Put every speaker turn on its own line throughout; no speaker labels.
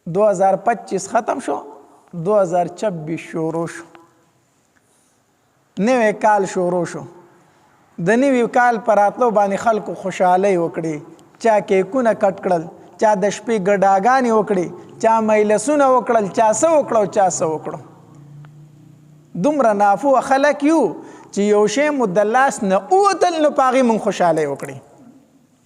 2025 ختم شو، 2026 شروع شو، نوی کال شروع شو. د نوي کال پر راتلو باندې خلکو خوشحالۍ وکړي، چا کیکونه کټ کړل، چا د شپې ګډاګانې وکړي، چا میلسونه وکړل، چا څه وکړو چا څه وکړو. دومره نافوه خلک یو چې یو شی مو د لاس نه ووتل نو په هغې مونږ خوشحالۍ وکړي،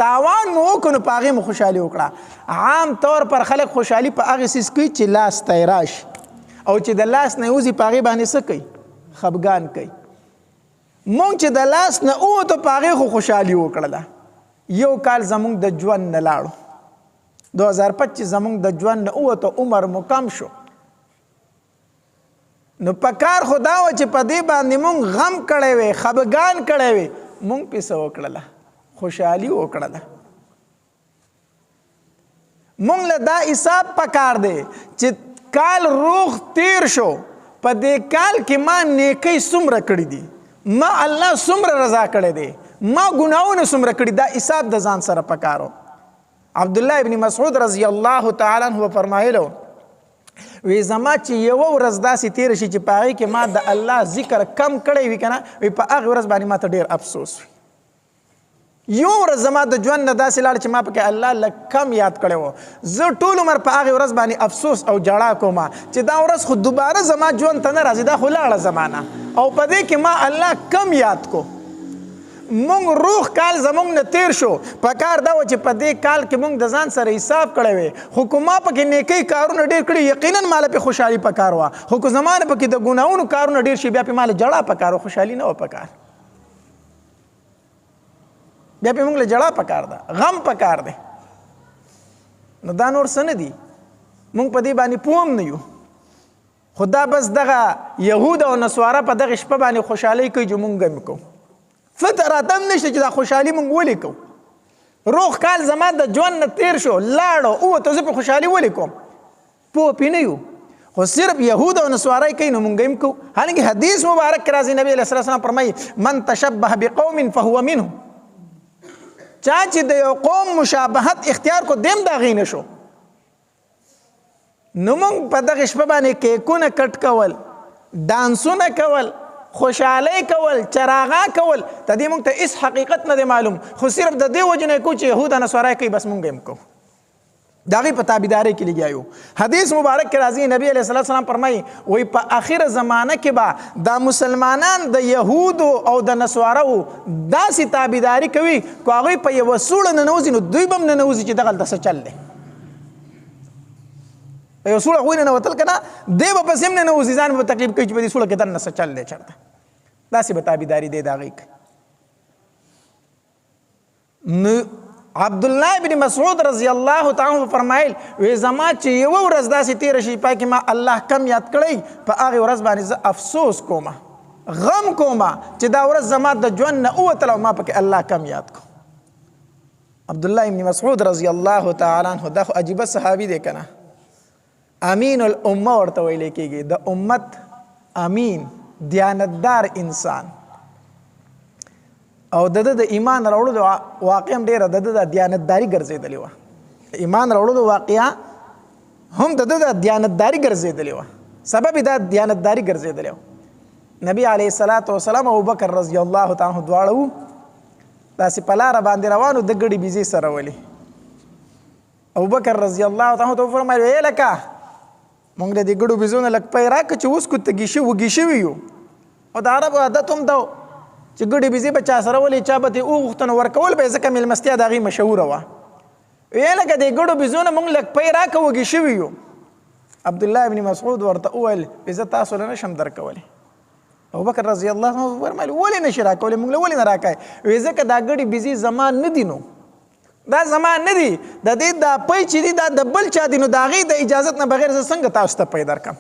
تاوان مو وکړو نو په هغې مو خوشحالي وکړه. عام طور پر خلک خوشحالي په هغې څیز کوي چې لاس ته یې راشي، او چې د لاس نه یې وځي په هغې باندې څه کوي؟ خفګان کوي. مونږ چې د لاس نه ووتو په هغې خو خوشحالي وکړله. یو کال زمونږ د ژوند نه لاړو، 2025 زمونږ د ژوند نه ووتو، عمر مو کم شو. نو پکار خو دا و چې په دې باندې مونږ غم کړی وی، خفګان کړی وی، مونږ پې څه وکړله؟ خوشحالي وکړله. مونږ له دا حساب پکار دی چې کال روغ تیر شو، په دې کال کې ما نیکۍ څومره کړي دي، ما الله څومره رضا کړی دی، ما ګناهونه څومره کړي، دا حساب د ځان سره پکارو. عبد الله ابن مسعود رضی الله تعالی عنہ فرمایلو وی زما چې یو ورځ داسې تیر شي چې په هغې کې ما د الله ذکر کم کړی وي که نه، وی په هغې ورځ باندې ما ته ډېر افسوس وي. یو ورځ زما د ژوند نه داسې لاړ چې ما پکې الله لږ کم یاد کړی و، زه ټول عمر په هغې ورځ باندې افسوس او ژړا کوم چې دا ورځ خو دوباره زما ژوند ته نه راځي، دا خو لاړه زمانه، او په دې کې ما الله کم یاد کو. مونږ روغ کال زمونږ نه تیر شو، پکار دا و چې په دې کال کې مونږ د ځان سره حساب کړی وي، خو که ما پکې نیکۍ کارونه ډېر کړي یقینا ماله پې خوشحالي پکار وه، خو که زما نه پکې د ګناهونو کارونه ډېر شي بیا پې ماله ژړا پکار وه، خوشحالي نه وه پکار. بیا پې مونږ له ژړا پکار ده، غم پکار دی. نو دا نور څه نه دي، مونږ په دې باندې پوه هم نه یو. خو دا بس دغه یهود او نصارا په دغه شپه باندې خوشحالۍ کوي چې مونږ هم کوو. فکر راته هم نشته چې دا خوشحالي مونږ ولې کوو. روغ کال زما د ژوند نه تیر شو، لاړو، ووتو، زه په خوشحالي ولې کوم؟ پوه پې نه یو. خو صرف یهود او نصارا یې کوي نو مونږ هم کوو. حالانکه حدیث مبارک کې راځي، نبی علیه الصلاة والسلام فرمایي من تشبه بقوم فهو منهم، چا چې د یو قوم مشابهت اختیار کو دیم د هغې نه شو. نو مونږ په دغه شپه باندې کیکونه کټ کول، ډانسونه کول، خوشحالۍ کول، چراغا کول، د دې مونږ ته هیڅ حقیقت نه دی معلوم، خو صرف د دې وجې نه کوو چې یهود او نصارا کوي بس مونږ هم کوو، د هغې په تابعدارۍ کې لګیا یو. حدیث مبارک کې راځي، نبی علیه الصلاة والسلام فرمایي وایي په اخره زمانه کې به دا مسلمانان د یهودو او د نصاراو داسې تابعداري کوي که هغوی په یوه سوړه ننوځي نو دوی به هم ننوځي چې دغلته څه چل دی. په یو سوړه هغوی ننوتل که نه، دی به پسې هم ننوځي، ځان به تکلیف کوي چې په دې سوړه کې دننه څه چل دی، چېرته داسې به تابعداري دی د هغوی کوي. نو عبد الله بن مسعود رضی الله تعالی عنہ فرمایل وی زما چې یو ورځ داسې تیر شي پای کې ما الله کم یاد کړی، په هغه ورځ باندې زه افسوس کوم، غم کوم چې دا ورځ زما د ژوند نه ووتله او ما پکې الله کم یاد کو. عبد الله بن مسعود رضی الله تعالی عنہ دا خو عجیبه صحابي دی کنه، امین الامه ورته ویل کېږي، د امت امین، دیانتدار انسان، او د ده د ایمان راوړلو واقعه هم ډېره د ده د دیانتداري ګرځېدلې وه. ایمان راوړلو واقعه هم د ده د دیانتداري ګرځېدلې وه، سبب یې دا دیانتداري ګرځېدلې وه. نبی علیه الصلاة والسلام او ابوبکر رضی الله تعالی عنه دواړه وو داسې په لاره باندې روانو، د ګړي بیزې سره ولي. ابوبکر رضی الله تعالی عنه ته وفرمایل ای لکه مونږ د دې ګړو بیزو نه لږ پی راکړه چې اوس کو تږي شي وږي شوي یو. او د عربو عادت هم دا و چې ګړي بیزې به چا سره ولي، چا به ترې وغوښته نو ورکول به یې، ځکه مېلمستیا د هغې مشهوره وه. ویې لکه دې ګړو بیزو نه مونږ لږ پی راکړه وږي شوي یو. عبدالله ابن مسعود ورته وویل زه تاسو له نه شم درکولی. ابوبکر رضی الله عنه وفرمایل ولې نه شي راکولی، مونږ له ولې نه راکوې؟ وایي ځکه دا ګړي بیزې زما نه دي، نو دا زما نه دي، د دې دا پی چې دي دا د بل چا دي، نو د هغې د اجازت نه بغیر زه څنګه تاسو ته پی درکړم؟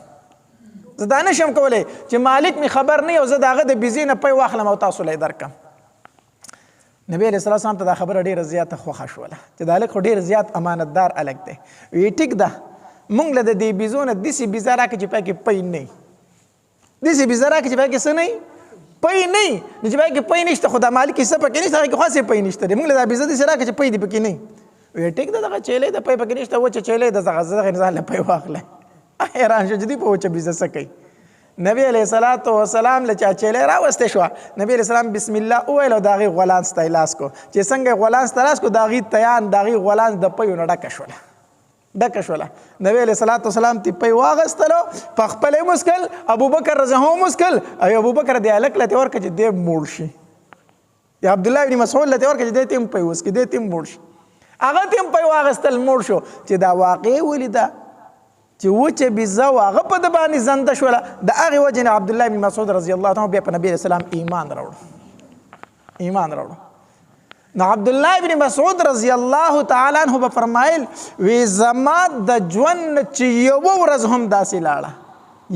زه دا نه شم کولی چې مالک مې خبر نه او زه د هغه د بیزې نه پی واخلم او تاسو له یې درکړم. نبی علیه الصلاة والسلام ته دا خبره ډېره زیاته خوښه شوله چې دا هلک خو ډېر زیات امانتدار هلک دی. وایي ټیک ده، مونږ له د دې بیزو نه داسې بیزه راکړه چې پکې پی نه وي، داسې بیزه راکړه چې پکې څه نه وي، پی نه وي. نو چې پکې پی نشته خو دا مالک حصه پکې نشته، هغې کې خو هسې پی نشته دی، مونږ له دا بیزه داسې راکړه چې پی دې پکې نه وي. وی ټیک دغه چیلې د پي پکې نشته، وچه چیلې د دغه دغه ځان له پي واخله. حیران شو چې دی په وچه بیزه څه کوي. نبی علیه الصلاة والسلام له چا چیلې راوستې شوه، نبی علیه السلام بسم الله وویل او د هغې غولانس ته یې لاس کو، چې څنګه یې غولانس ته لاس کو د هغې تیان د هغې غولانس د پیو نه ډکه شوله، ډکه شوله. نبی علیه الصلاة والسلام تې پی واغستلو، په خپله یې وموسکل، ابوبکر رضی الله عنه وموسکل، او ابوبکر دې هلک له ترې ورکړه چې دی موړ شي، یا عبدالله بن مسعود له ترې ورکړه چې دی ترې هم پی وڅکي، دی ترې هم موړ شي. هغه ترې هم پی واغستل، موړ شو. چې دا واقع ولیده چې وچه بیزه وه، هغه په ده باندې زنده شوله. د هغې وجې نه عبدالله بن مسعود رضی الله عنه بیا په نبي علیه السلام ایمان راوړو، ایمان راوړو. نو عبدالله بن مسعود رضی الله تعالی عنه به فرمایل وی زما د ژوند نه چې یوه ورځ هم داسې لاړه،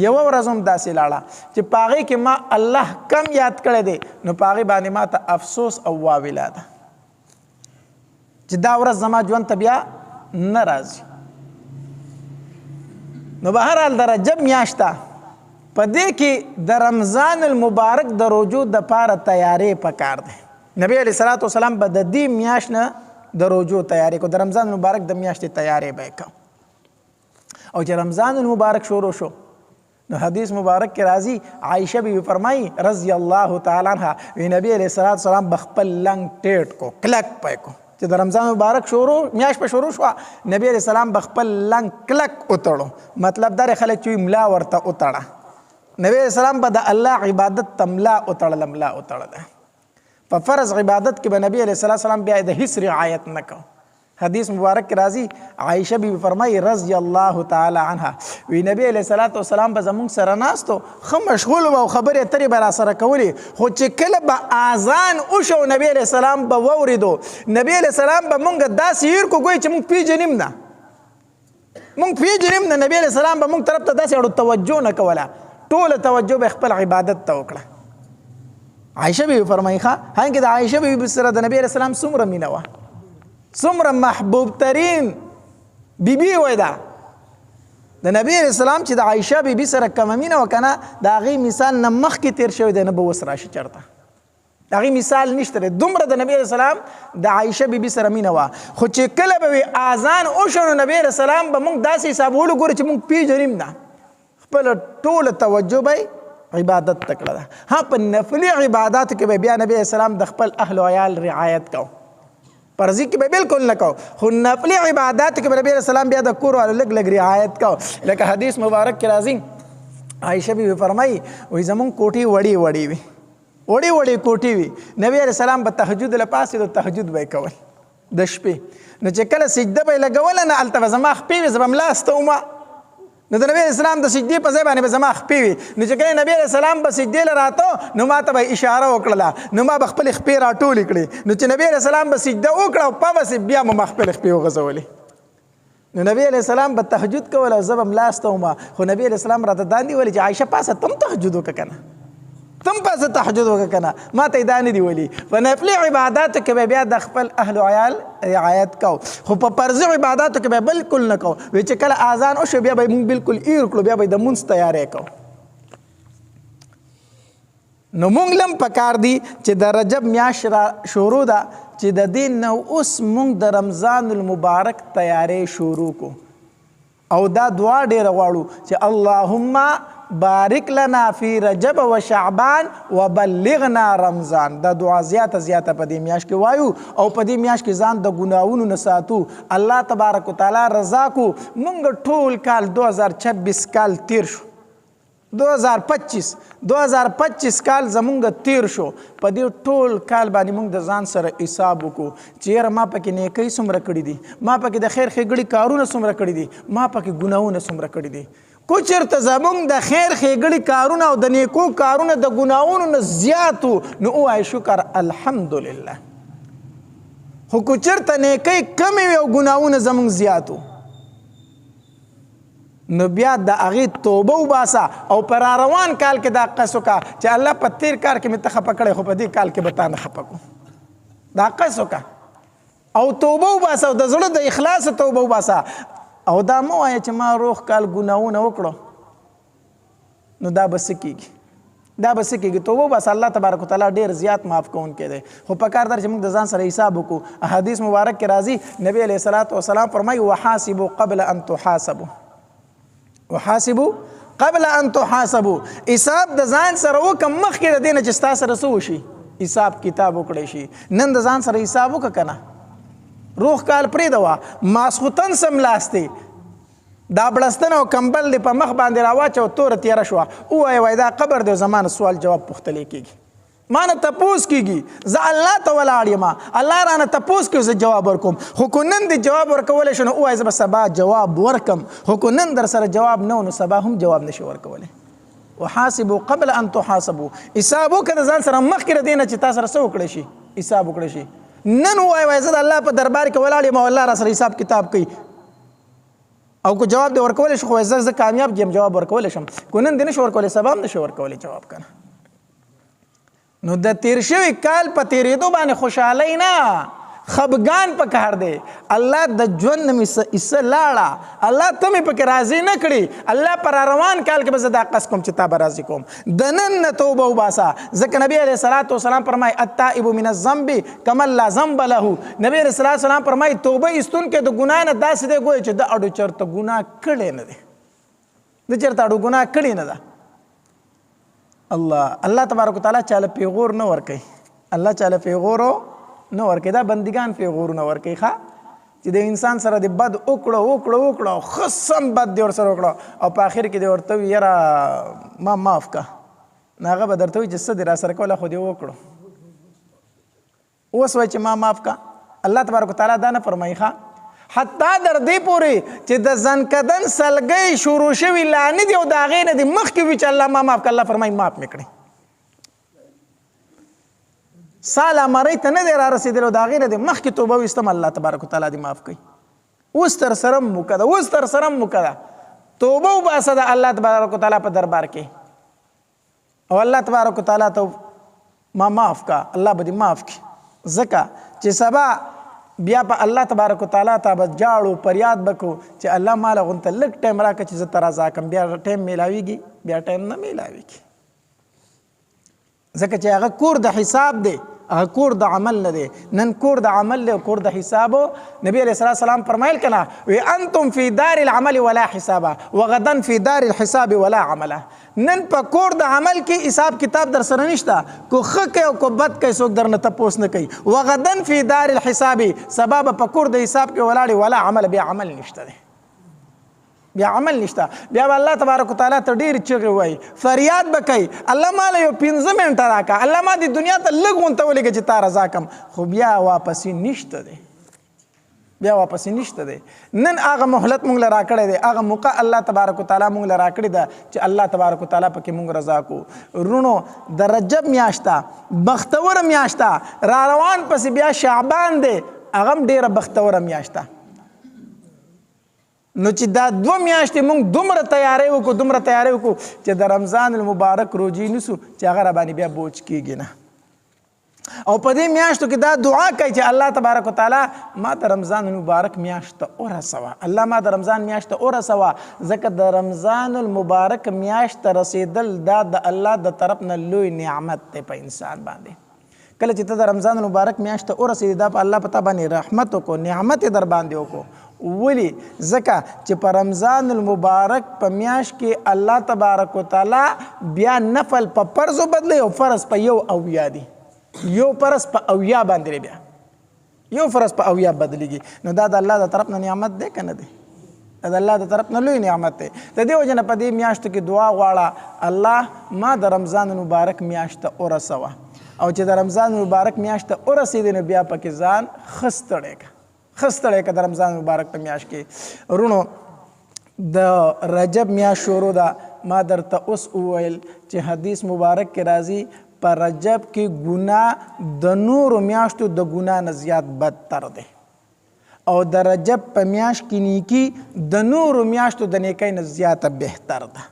یوه ورځ هم داسې لاړه چې په هغې کې ما الله کم یاد کړی دی، نو په هغې باندې ما ته افسوس او واویلا ده چې دا ورځ زما ژوند ته بیا نه راځي. نو بهرحال د رجب میاشت په دې کې د رمضان المبارک د روژو دپاره تیارې پکار دی. نبی علیه الصلاة والسلام به د دې میاشت نه د روژو تیارې کو، د رمضان المبارک د میاشتې تیارې به یې کو. او چې رمضان المبارک شروع شو نو حدیث مبارک کې راځي، عایشه بي فرمایي رضی الله تعالی عنها وی نبی علیه الصلاة والسلام به خپل لنګ ټیټ کو، کلک پې کو. چې د رمضان مبارک شروع میاشت په شروع شوه، نبی علیه السلام به خپل لنګ کلک وتړو، مطلب دا خلک چې ملا ورته وتړه، نبی علیه السلام به د الله عبادت ته ملا وتړله، ملا وتړله. په فرض عبادت کې به نبی علیه السلام بیا د هیڅ رعایت نه کو. حدیث مبارک کې راځي، عایشه بي فرمایي رضی الله تعالی عنها وی نبی علیه الصلاة والسلام به زمونږ سره ناست و، ښه مشغول و او خبرې اترې به را سره کولې، خو چې کله به اذان وشو نبی علیه السلام به واورېدو، نبی علیه السلام به مونږ داسې هېر کړو ګویا چې مونږ پېژنیم نه، مونږ پېژنیم نه. نبی علیه السلام به مونږ طرف ته داسې اړو توجه نه کوله، ټوله توجه به خپل عبادت ته وکړه. عایشه بي فرمایي ښه، هنګې د عایشه بي سره د نبی علیه السلام څومره مینه وه، څومره محبوب ترین بیبي بی وای ده د نبی علیه السلام چې د عایشه بیبي بی سره کومه مینه وه که نه، د هغې مثال نه مخکې تېر شوی دی، نه به اوس راشي چېرته، د هغې مثال نشته دی. دومره د نبی علیه السلام د عایشه بیبي بی سره مینه وه. خو چې کله به وي اذان وشو نو نبی علیه السلام به موږ داسې حسابولو ګورو چې موږ پېژنیم نه، خپله ټوله توجه به عبادت ته کړه ده. ها په نفلي عباداتو کې به بیا نبی علیه السلام د خپل اهل و عیال رعایت کو، فرضي کې به بالکل نه کو، خو نفلي عبادات کې به نبی علیه السلام بیا د کور والو لږ لږ رعایت کو. لکه حدیث مبارک کې راځي، عایشه بي فرمایي وایي زمونږ کوټې وړې وړې وي، وړې وړې کوټې وي، نبی علیه السلام به تهجد له پاڅېدو، تهجد به یې کول د شپې، نو چې کله سجده به یې لګوله نه هلته به زما خپې وي، زه به ملاسته وم، نو د نبی علیه السلام د سجدې په ځای باندې به زما خپې وي، نو چې کله نبی علیه السلام به سجدې له راته نو ما ته به یې اشاره وکړله، نو ما به خپلې خپې راټولې کړې، نو چې نبی علیه السلام به سجده وکړه او په بسې بیا به ما خپلې خپې وغځولې. نو نبی علیه السلام به تهجد کول او زه به ملاسته وم، خو نبی علیه السلام راته دا نه دي ویلي چې عایشه پاڅه تم تهجد وکړه که نه، تم پاڅه تهجد وکړه که نه، ما ته یې دا نه دي ویلي. په نفلي عباداتو کې به بیا د خپل اهل و عیال رعایت کو، خو په فرضي عباداتو کې به بالکل نه کو. وی چې کله اذان وشو بیا به موږ بالکل ایر کړو، بیا به د مونځ تیاری کو. نو مونږ لم پکار دي چې د رجب میاشت را شروع ده، چې د دې نه اوس مونږ د رمضان المبارک تیاری شروع کو، او دا دعا ډېره غواړو چې اللهم بارک لنا فی رجب و شعبان وبلغنا رمضان. دا دعا زیاته زیاته په دې میاشت کې وایو، او په دې میاشت کې ځان د ګناهونو نه ساتو، الله تبارک وتعالی رضا کو. مونږ ټول کال 2026 کال تیر شو، 2025 کال زمونږ تیر شو، په دې ټول کال باندې مونږ د ځان سره حساب وکړو چې یاره ما پکې نیکۍ څومره کړي دي، ما پکې د خیر ښېګړې کارونه څومره کړي دي، ما پکې ګناهونه څومره کړي دي. کو چېرته زمونږ د خیر ښېګړې کارونه او د نیکو کارونه د ګناهونو نه زیات وو نو ووایه شکر الحمدلله. خو کو چېرته نیکۍ کمې وي او ګناهونه زمونږ زیات وو نو بیا د هغې توبه وباسه او په را روان کال کې دا قص وکړه چې الله په تېر کال کې مې ته خفه کړی خو په دې کال کې به تا نه خفه کوم. دا قص وکړه او توبه وباسه او د زړه د اخلاص توبه وباسه. او دا مه وایه چې ما روغ کال ګناهونه وکړو نو دا به څه کېږي. دا به څه کېږي؟ توبه وباسه، الله تبارک وتعالی ډېر زیات معاف کوونکی دی. خو په کار در چې موږ د ځان سره حساب وکړو. احادیث مبارک کې راځي، نبی علیه الصلاة والسلام فرمایي وحاسبوا قبل ان تحاسبوا، وحاسبوا قبل ان تحاسبوا. حساب د ځان سره وکړه مخکې د دې نه چې ستا سره څه وشي، حساب کتاب وکړی شي. نن د ځان سره حساب وکړه که نه، روغ کال پرېږده وه، ماسخوتن سملاستې دا بړستن او کمبل دې په مخ باندې راواچو، توره تیاره شوه، ووایه وایي دا قبر دی، زما نه سوال جواب پوښتلی کېږي، ما نه تپوس کېږي، زه الله ته ولاړ یم، الله رانه تپوس کوي، زه جواب ورکوم. خو که نن دې جواب ورکولی شو نو ووایه زه به سبا جواب ورکم، خو که نن در سره جواب نه و نو سبا هم جواب نشي ورکولی. وحاسبوا قبل ان تحاسبوا، حساب وکړه د ځان سره مخکې د دې نه چې تا سره څه وکړی شي، حساب وکړی شي. نن ووایه وایه زه د الله په دربار کې ولاړ یم او الله را سره حساب کتاب کوي، او که جواب دې ورکولی شو خو زه کامیاب یم، جواب ورکولی شم. که نن دې نه شو ورکولی سبا هم نه شي ورکولی جواب که نه. نو د تیر شوي کال په تېرېدو باندې خوشحالۍ نه، خفګان په کار دی. الله د ژوند نه مې څه حصه لاړه، الله ته مې پکې راضي نه کړي، الله په را روان کال کې به زه دا قصد کوم چې تا به راضي کوم. د نن نه توبه وباسه، ځکه نبی علیه الصلاة والسلام فرمایي التائب من الذنب کمن لا ذنب له. نبی علیه الصلاة والسلام فرمایي توبه ایستونکی د ګناه نه داسې دی ګویا چې د اډو چېرته ګناه کړې نه دی، د چېرته اډو ګناه کړې نه ده. الله الله تبارک وتعالی چاله پیغور نه ورکوي، الله چاله پیغور نه ورکوي، دا بندګان پیغورونه ورکوي. ښه چې د انسان سره د بد وکړو وکړو وکړو، ښه سم بد دې ورسره وکړو او په آخر کې دې ورته ووایي یاره ما معاف کړه، نو هغه به درته وایي چې څه دې راسره کوله خو دې وکړو، اوس وایي چې ما معاف کړه. الله تبارک وتعالی دا نه فرمایي. ښه حتی در دې پورې چې د ځنکدن سلګۍ شروع شوي لا نه دي او د هغې نه دې مخکې وي چې الله ما معاف کړه، الله فرمایي معاف مې کړې. سالا مرۍ ته نه دی را رسېدلی او د هغې نه دې مخکې توبه ویستم، الله تبارک وتعالی دې معاف کړي. اوس تر سره هم موقع ده، اوس تر سره هم موقع ده، توبه وباسه د الله تبارک وتعالی په دربار کې او الله تبارک وتعالی ته ما معاف کا، الله به دې معاف کړي. ځکه چې سبا بیا په الله تبارک وتعالی ته به جاړو فریاد به کړو چې الله ما له غونته لږ ټایم راکړه چې زه ته رضا کړم، بیا ټایم میلاویږي، بیا ټایم نه میلاویږي، ځکه چې هغه کور د حساب دی، هغه کور د عمل نه دی. نن کور د عمل دی او کور د حساب. نبی علیه الصلاة والسلام فرمایل که نه، وی انتم فی دار العمل ولا حساب وغدا فی دار الحساب ولا عمل. نن په کور د عمل کې حساب کتاب در سره نشته، کو ښه کوي او کو بد کوي څوک درنه تپوس نه کوي. وغدا فی دار الحساب، سبا به په کور د حساب کې ولاړې، ولا عمل، بیا عمل نشته دی، بیا عمل نشته. بیا به الله تبارک وتعالی ته ډېرې چغې وایي، فریاد به کوي، الله ما له یو 5 منټه راکړه، الله ما دې دنیا ته لږ غونته ولېږه چې تا رضا کړم، خو بیا واپسې نشته دی، بیا واپسې نشته دی. نن هغه مهلت مونږ له راکړی دی، هغه موقع الله تبارک وتعالی مونږ له راکړې ده چې الله تبارک وتعالی پکې مونږ رضا کړو. وروڼو د رجب میاشته بختوره میاشته را روان پسې بیا شعبان دی، هغه هم ډېره بختوره میاشته. نو چې دا 2 میاشتې مونږ دومره تیاری وکړو، دومره تیاری وکړو چې د رمضان المبارک روژې نیسو چې هغه را باندې بیا بوج کېږي نه. او په دې میاشتو کې دا دعا کوي چې الله تبارک وتعالی ما د رمضان المبارک میاشت ته ورسوه، الله ما د رمضان میاشت ته ورسوه. ځکه د رمضان المبارک میاشت ته رسېدل دا د الله د طرف نه لوی نعمت دی په انسان باندې. کله چې ته د رمضان المبارک میاشت ته ورسېدې، دا په الله په تا باندې رحمت وکړو، نعمت یې در باندې وکړو. ولې؟ ځکه چې په رمضان المبارک په میاشت کې الله تبارک وتعالی بیا نفل په فرضو بدلی او فرض په 70 دی، یو فرض په 70 باندې دی، بیا یو فرض په 70 بدلیږي. نو دا د الله د طرف نه نعمت دی که نه دی؟ دا د الله د طرف نه لوی نعمت دی. د دې وجې نه په دې میاشتو کې دعا غواړه، الله ما د رمضان المبارک میاشت ته ورسوه، او چې د رمضان المبارک میاشت ته ورسېدې نو بیا پکې ځان ښه ستړی کړه، ښه ستړی کړه د رمضان مبارک په میاشت کې. وروڼو د رجب میاشت شروع ده، ما درته اوس وویل چې حدیث مبارک کې راځي په رجب کې ګناه د نورو میاشتو د ګناه نه زیات بدتر دی، او د رجب په میاشت کې نیکی د نورو میاشتو د نیکۍ نه زیاته بهتر ده.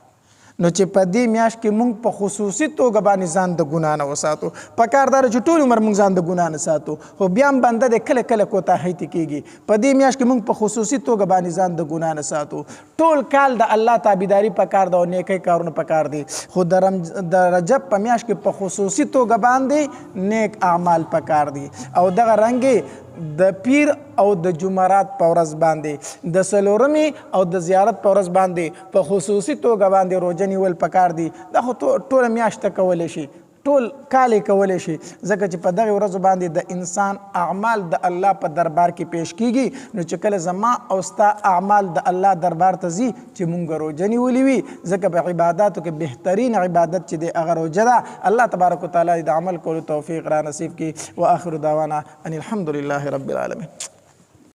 نو چې په دې میاشت کې مونږ په خصوصي توګه باندې ځان د ګناه نه وساتو. په کار دا چې ټول عمر مونږ ځان د ګناه نه ساتو، خو بیا هم بنده د کله کله کوتاهۍ ته کېږي. په دې میاشت کې مونږ په خصوصي توګه باندې ځان د ګناه نه ساتو. ټول کال د الله تابعداري په کار ده او نیکۍ کارونه په کار دي، خو د رجب په میاشت کې په خصوصي توګه باندې نیک اعمال په کار دي. او دغه رنګې د پیر او د جمعرات په ورځ باندې، د څلورمې او د زیارت په ورځ باندې په خصوصي توګه باندې روژه نیول پکار دي. دا خو ټوله میاشت کولی شي، ټول کال یې کولی شي، ځکه چې په دغه ورځو باندې د انسان اعمال د الله په دربار کې پیش کیږي. نو چې کله زما او ستا اعمال د الله دربار ته ځي چې مونږ روژه نیولې وي، ځکه په عباداتو کې بهترین عبادت چې دی هغه روژه ده. الله تبارک وتعالی د عمل کولو توفیق را نصیب کړي. واخر دعوانا ان الحمد لله رب العالمین.